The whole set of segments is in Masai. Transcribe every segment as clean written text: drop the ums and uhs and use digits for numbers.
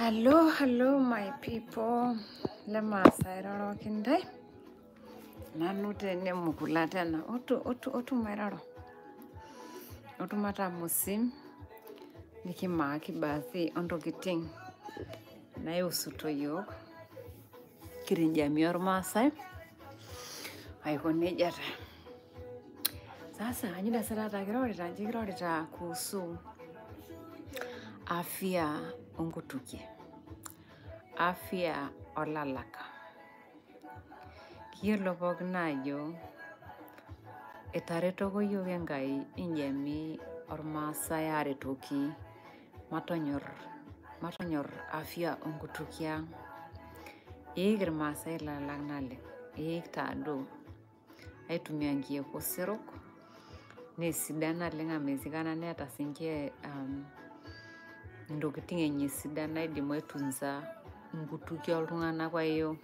Hello, hello my people. Lemaasai airoroki intae. Nanu tene mukula tena. Otu otu otu mairoro. Otu matamusim nikimaaki baadhi ontokitin naihusuto yiok kira enjamii ormaasai aiko nejia taa. Sasa anyita sii taata kirorita nji kirorita kuhusu afya onkutukie. Afya olalak. Kiyiolo pookin ajo etaretoko yiok Enkai enjamii ormaasai aretoki matonyorr matonyorr afya onkutukie ang'. Iik irmaasai ilalak naleng', iik taaduo aitumia nkiek oserok naa sidan naleng' amu esikana neeta siinche intokitin enye sidan naidim aitunza inkutukie oltung'anak kwa hiyo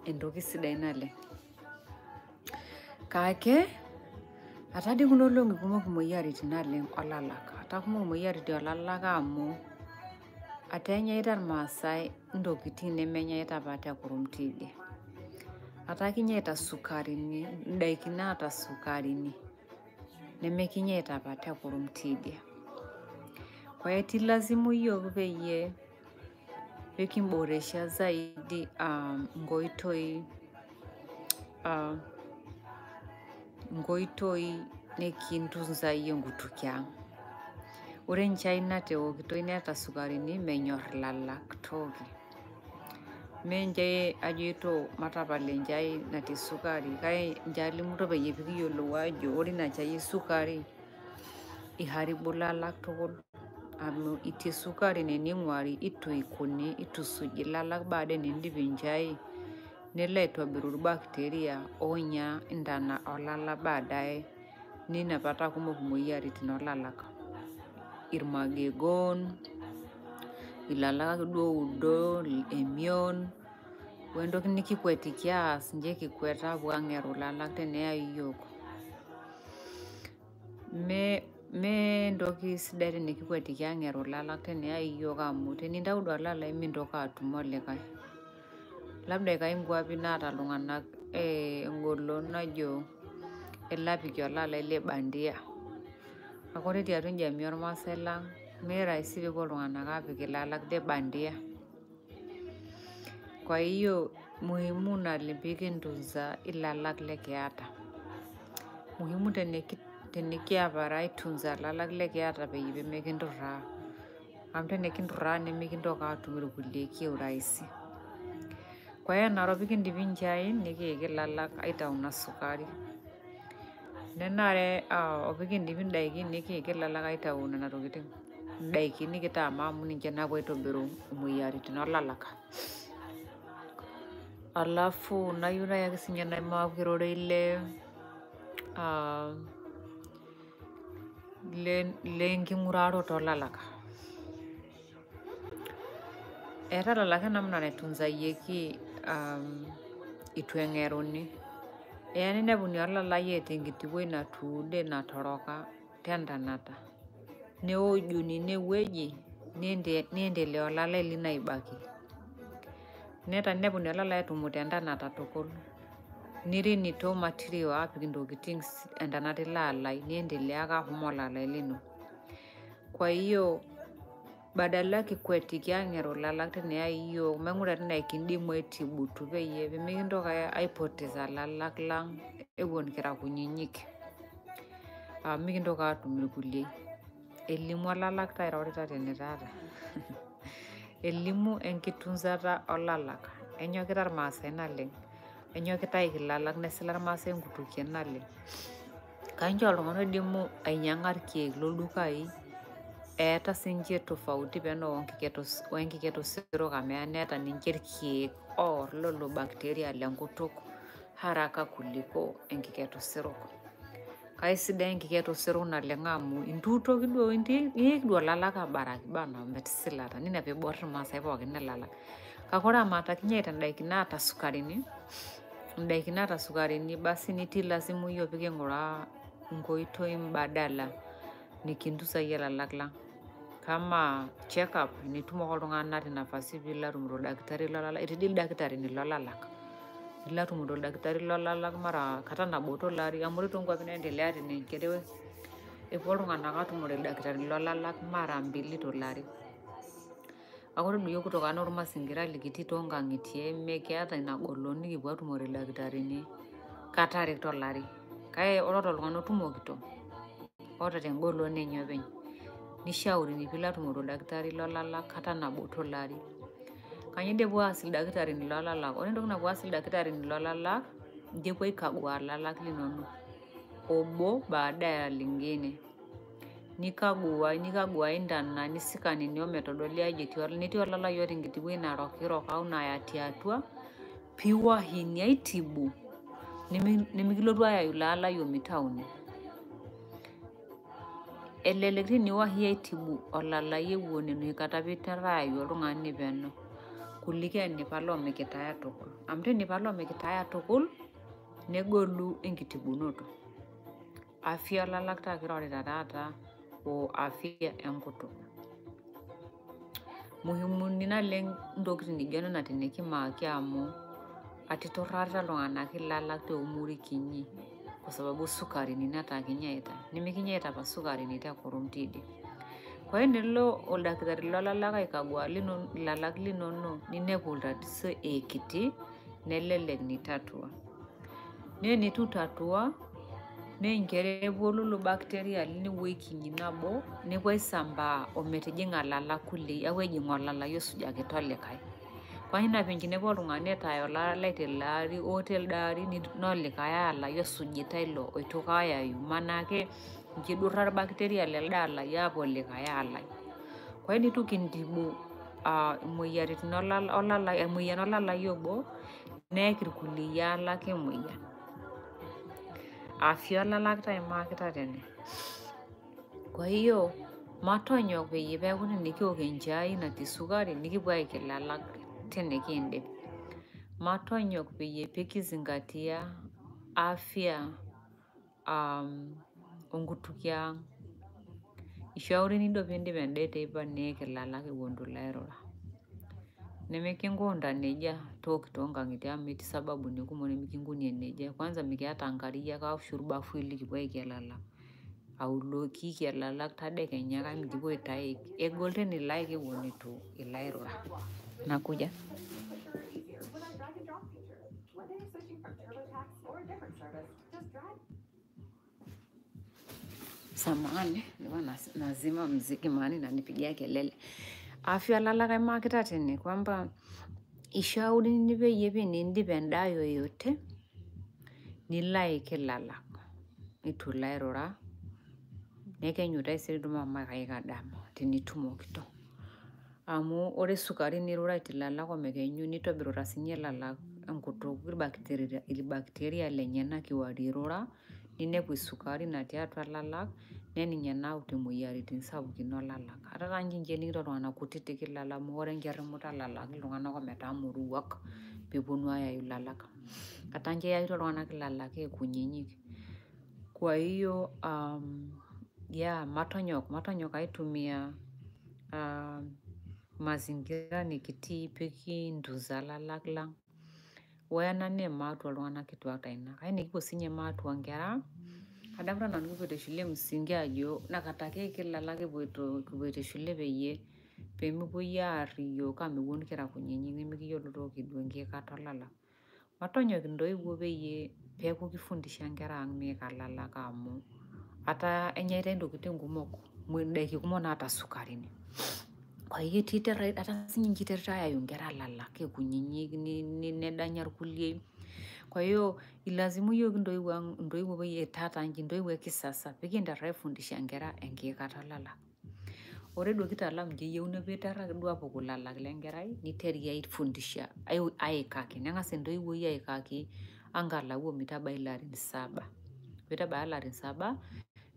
entoki sidai naleng'. Kake etaa dii kuna olong'i kumok imoyiaritin naleng' olalak, etaa kumok imoyiaritin olalak amu etaa enyaita irmaasai intokitin nemenyaita apa te kurum tidie. Etaa kinyaita isukarini, indaikin naata sukarini nemekinyaita apa te kurum tidie. Kwa hiyo itilazimu yiok peyie pekimboresha zaidi nkoitoi nkoitoi nikintunzayie nkutukie ang'. Ore nchai nateokitoi neeta sukarini menyorr ilalak toki. Menche ajoito matapal enchai natii sukari kake nchoo alimuto peyie pikiyiolou ajo ore ina chai esukari iharibu ilalak tukul amu itii sukari nening'uari itu ikuni itu isuji ilalak baada enindip enchai nelo aitobiru irbacteria onya intana olala baadaye nina petaa kumok imoyiaritin olalak irmagegon ilalak ake duo oudo emion wentoki nikikwetiki aas injo ekikwet aapuo ang'eru ilalak teneyai iyiok mee mee entoki sidai tenikikwetiki ang'eru ilalak teneyai iyiok amu tenintau duo olalai mintoki atum olikae labda ikae inkuapi naata iltung'anak engolon najo elo apikie olalai le bandia kake ore tiatua enjamii ormaasai lang mee rahisi peepuo iltung'anak apik ilalak le bandia kwa hiyo muhimu naleng pikintunza ilalak lekiata muhimu tenikiapare aitunza ilalak lekiata peyie pemekinturraa amu tenikinturraa nemikintoki atum irkulie kiurahisi kwa hiyo enare pikindip inchain nikiik ilalak aitau ina sukari nenare opikindip indaikin nikiik ilalak aitau nena tokiting indaikin nikitama amu ninche naapuo aitobiru imoyiaritin olalak alafu nayieu naai ake sininye naimaaki ororei le lenking'uraroto olalak. Eetae ilalak namna naitunzayieki itu eng'eruni eya ninepuni olalai eeta enkiti wueji natuude natoroka tentanata neojuni inewueji niendelea olalai lino aibakie neta ninepuni olalai etumuta entanata tukul nirinito material aapik intokiting entanata ilo alai niendelea ake ahom olalai lino kwa hiyo badala kikwetiki ang'eru ilalak teneyai iyiok maing'ura tenaa ekindimu aitibutu peyie pemikintoki aipoteza ilalak lang ewuon kira kunyinyik amu mikintoki atum irkulie elimu olalakta airorita tene taata elimu enkitunzata olalak enyokita irmaasai naleng enyokita aik ilalak nesila irmaasai inkutukie naleng kaincho iltung'anak oidimu ainyiang'a irkeek loldukai eeta sinche tofauti peno wenkiket oserok amu eya neeta ninche irkeek oorr lolo bacteria lenkutuk haraka kuliko enkiket oserok kaisidai enkiket oserok naleng amu intuutoki duo iik duo ilalak abaraki bana metisilata nina peeborr irmaasai pookin ilalak kake ore amaa kinyaita indaikin naata sukarini indaikin naata sukarini basi nitilazimu yiok piking'uraa inkoitoi mbadala nikintunzayie ilalak lang. Kama check up nitum ake oltung'ani naata nafasi piilo atumore oldakitari loolalak, etii dii ildakitarini loolalak. Nilo atumore oldakitari loolalak mara kata nabo tolari amu ore toonkuapi naendelea tene inchere epuo iltung'anak atumore ildakitarini loolalak mara mbili tolari. Kake ore duo iyiok kutokana ormazingira likitii toonkang'itie mekiata ina golon nikipuo atumore ildakitarini kata are tolari. Kake ore toltung'anak otumokito oota tengolon enye openy nishaurini piilo atumore oldakitari loolalak kata nabo tolari. Kanyio dii epuo aas ildakitarini loolalak? Ore entoki napuo aas ildakitarini loolalak, injo epuo aikagua ilalak linonok obo baada ya lingine. Nikaguai nikaguai intana nisikanini ometodoli ajo etii netii olalai oota enkiti wueji narokirok au naya tiatua piwahini aitibu nemikilotu ayayu ilo alai omitauni. Elelek teniwahi aitibu olalai ewuon enoshi kata piinterua ayayu oltung'ani peno kuliko enipal omikitae tukul. Amu tenipal omikitae atukul negolu enkitibunoto. Afya olalak taa kirorita taata o afya enkutuk. Muhimuni naleng intokitin nijo nena tenikimaaki amu ati iturrarita iltung'anak ilalak te umri kinyi kwa sababu sukarini netaa kinyaita nimikinyaita apa isukarini te kurum tidie. Kwa hiyo enilo oldakitari loolalak aikagua lino ilalak linono ninepu iltatizo eekiti nelelek nitatua. Naa enitu itatua naa inchere epuo lelo bacteria line wueji kinyi nabo nepuo aisambaa ometijing'a ilalak kulie aapuo ejing olalai osujakita olikae. Kwa ina piinche inepu oltung'ani etaya olalai tele ari oo telde ari naa olikae alai osujita ilo oitoka ayayu maanake injo idurra irbacteria lelde alai aapuo likae alai. Kwa hiyo nitu kintibu imoyiaritin olalai emoyian olalai obo neyaki irkulie alak emoyian. Afya olalak taa aimakita tene. Kwa hiyo matonyok peyie peeku tenikiok enchai natii sukari nikipuo aik ilalak tenikiindip. Matonyok peyie pikizingatia afya onkutukie ang'. Ishaurini doi piindip endaa eteipa niik ilalak ewuon itu ilo airura. Nemikinkunta nejia took toonkang'itie amu metii sababuni kumok nimikinkunie nejia. Kwanza mikiata inkariak ashu irbafui likipuo aikie ilalak. Aulo kiikie ilalak tadekenya kake mikipuo aik. Egol tena ilo aik ewuon itu ilo airura. Nakuja. Samahani, nilikuwa nazima mziki maana inanipigia kelele. Afya olalak aimakita tene kwamba ishaurini peyie teniindip endaa yoyote nilo aik ilalak itu ilo airura nekenyu taisere idumu amu makaika dama tenitumokito. Amu ore isukarini niruraitie ilalak omekenyu nitobiruta sinye ilalak enkutuk irbacteria lenyenak kewarie irura ninepu esukari natii atua ilalak naa ninye nayauta imoyiaritin sapukin olalak. Ata taa ninche ening'ito iltung'anak kutitik ilalak mekure ninche errimuta ilalak iltung'anak ometaa moruak peeponu ayayu ilalak. Etaa inche eyakita iltung'anak ilalak aa kunyinyik. Kwa hiyo yeah, matonyok matonyok aitumia mazingira nikitii pikintunza ilalak lang. Hoo ena naa ematua oltung'anak kituak taa ina. Kake enikipuo sinye maatua inkera, kadamu taa nanu kipoito shule e msingi ajo nakata keiki ilalak kipoito kipoito shule peyie pemepuoi aarr iyiok amu ewuon kira kunyinyik nemikiyiolo toki duo enkiikata olalak. Matonyok intoiwuo peyie peeku kifundisha inkera ang' miika ilalak amu etaa enyaitae intokitin kumok indaiki kumok naata sukarini. Kwa hiyo etaa sininche iteritae ayayu inkera ilalak aa kunyinyik nedanya irkulie. Kwa hiyo ilazimu iyiok intoiwuo ang' intoiwuo peyie taata inchi intoiwuo e kisasa pikinterr aifundisha inkera enkiikata olalak. Ore duo kitaalamu inche eyieuni piiterr ake duo apuku ilalak lenkerai niteri aifundisha aikaki. Neng'as entoiwuoi aikaki angalau omitabai ilarin saba. Piitabaya ilarin saba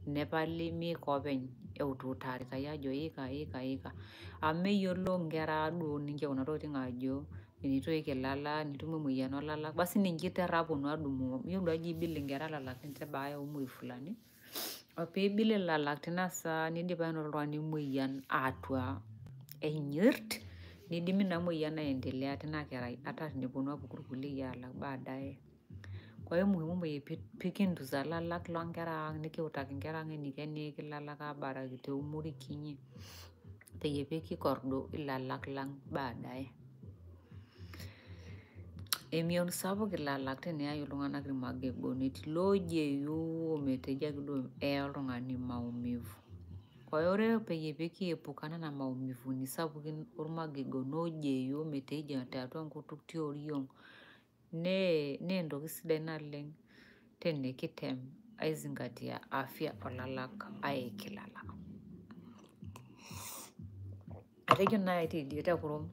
nepali miika openy eutuutaritae ajo iika iika iika amu meyiolo inkera duo ninche kuna tokitin ajo enitu iik ilala nitum emoyian olalak basi ninche iterr aponu adumu iyiolo duo ajo eibil inkera ilalak tenebaya umri fulani. Ore piibil ilalak tina saa nidipa ainoto oltung'ani emoyian atua enyirt, nidimi ina moyian aendelea tina kerai ata teneponu aapuku irkulie alak baadaye. Kwa hiyo muhimu pikintunza ilalak loonkera ang' nikiutaki inkera ang' eniko eneik ilalak aabaraki te umri kinyi peyie pekikordu ilalak lang' baadaye. Emion sapuk ilalak teneyai iltung'anak irmagegoni etii iloojeyu ometejo ake duo eya oltung'ani maumivu. Kwa hiyo ore peyie pekiepuka nena maumivuni sapukin ormagegoni oojeyu ometejo tiatua enkutuk tioriong' nee entoki sidai naleng' tenikitem aizingatia afya oolalak aik ilalak. Atejo naai teidie tekurum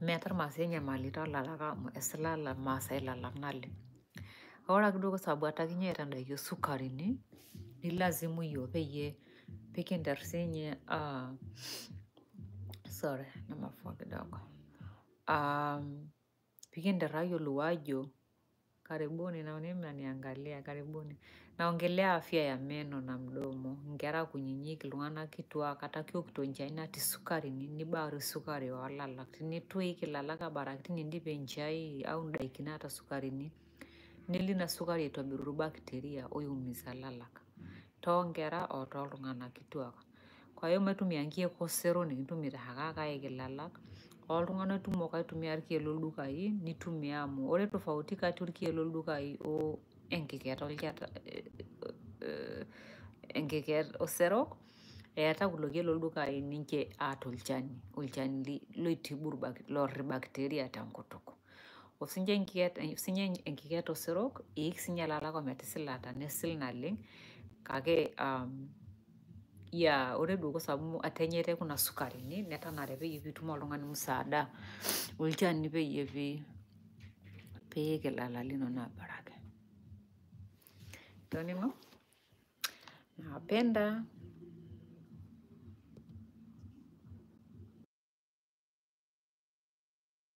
meeta irmaasai enyamali toolalak amu esila irmaasai ilalak naleng. Ore ake duo kwa sababu etaa kinyaita indaiki osukarini, nilazimu iyiok peyie pikinterr siinye sorry na mafua kidogo pikinterr ayiolou aajo karibuni naona mnaniangalia karibuni. Naongelea afya ya meno na mdomo inkera kunyinyik iltung'anak kituak ata kewokito nchai natii isukarini nibaru sukari oolalak. Tenitu iik ilalak abaraki tenindip enchai au indaiki naata isukarini nelo ina sukari aitobiru irbacteria oiumiza ilalak toonkera o tooltung'anak kituak. Kwa hiyo maitumia nkiek osero nikintumito oshiake aaik ilalak oltung'anak kumok aitumia irkeek loldukai nitumia amu ore tofauti kati orkeek loldukai o enkiket enkiket osero eeta kulo keek loldukai ninche aata olchani, olchani loitibu loorr irbacteria tenkutuk. Ore siinche enkiket osero eik siinye ilalak ometisilata nesil naleng' kake yeah ore duo kwa sababu etaa enyaitae kuna sukarini netanare peyie piitum oltung'ani msaada olchani peyie piik ilala linonok abaraki. Toning'o? Nawapenda.